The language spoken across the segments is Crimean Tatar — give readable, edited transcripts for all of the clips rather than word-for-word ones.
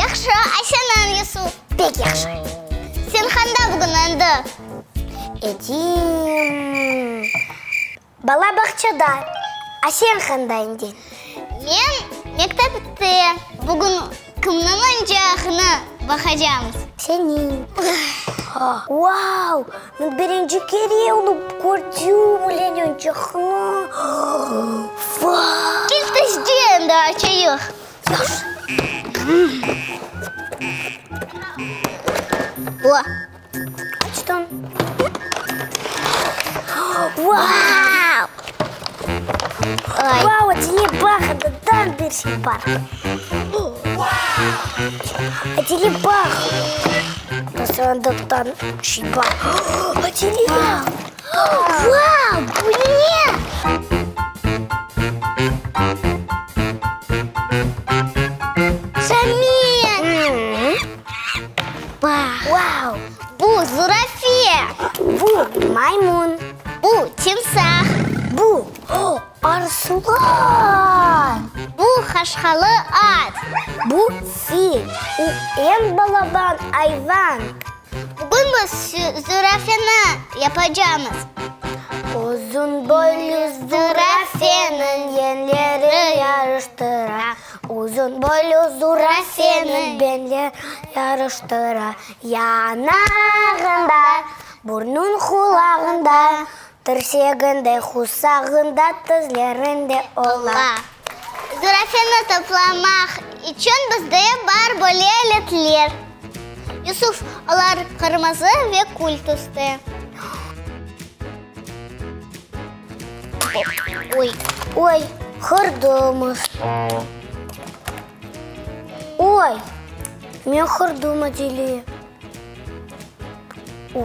Yahşı, a seniñ, Yusuf? Pek yahşı. Sen qanda bugün endi? Edim. Bala bağçada. A sen qanda endiñ? Men mektepte. Bugün kimniñ oyuncağını baqacamız? Seniñ. Vau! Men birinci kere onı kördim, öyle oyuncaqnı. Vau! Kel tezce endi açayıq. Yahşı. O. Açtım. Vau! Vau, Adile, baq, anda bir şey bar. Adile, baq. Sandıqtan şey bar. Adile! Vau, bu ne? Şamil! Baq! Vau! Bu zürafe. Bu maymun. Bu timsah. Bu arslan. Bu qaşqalı at. Bu fil. O eñ balaban ayvan. Bugün biz zürafeni yapacamız. Uzun boylu zürafeniñ yenleri yarıştıra. Uzun boylu zürafeniñ benleri yarıştıra. Yanağında, burnun qulağında, tirseginde, qusağında, tizlerinde ola. Zürafeni toplamaq içün bizde bar böyle aletler. Yusuf, olar qırmızı ve kül tüste. Oy. Oy, qırdımız. Oy, men qırdım, Adile. O.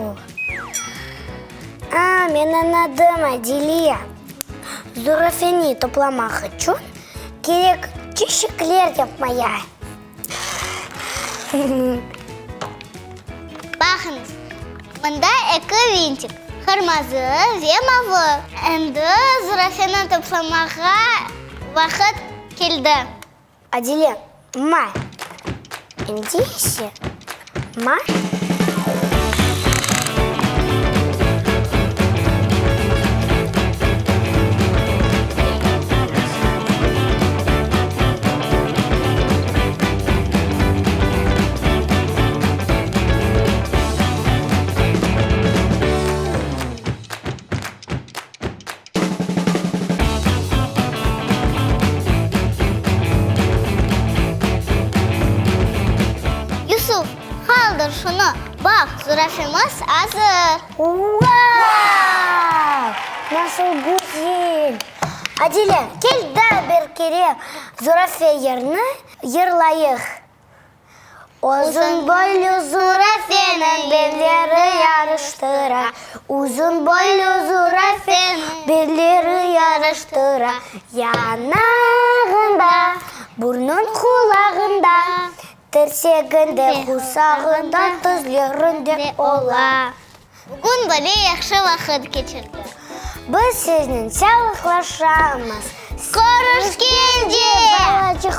A, men añladım, Adile. Zürafeni toplamaq içün kerek çeşikler yapmaya. Baqıñız, mında eki vintik, qırmızı ve mavı. Endi zürafeni toplamağa vaqıt keldi. Adile, ma. Endi ise ma. Yusuf, qaldır şunı, baq, zürafemiz azır. Vau! Nasıl güzel! Adile, kel daa bir kere zürafe yırını yırlayıq. Uzun boylu zürafeniñ belleri yarıştıra, Uzun boylu zürafeniñ belleri yarıştıra. Yanağında, burnun qulağında, Tirseginde, qusağında, tizlerinde ola. Bugün böyle yahşı vaqıt keçirdik. Biz siznen sağlıqlaşamız. Körüşkence! Balacıqlar!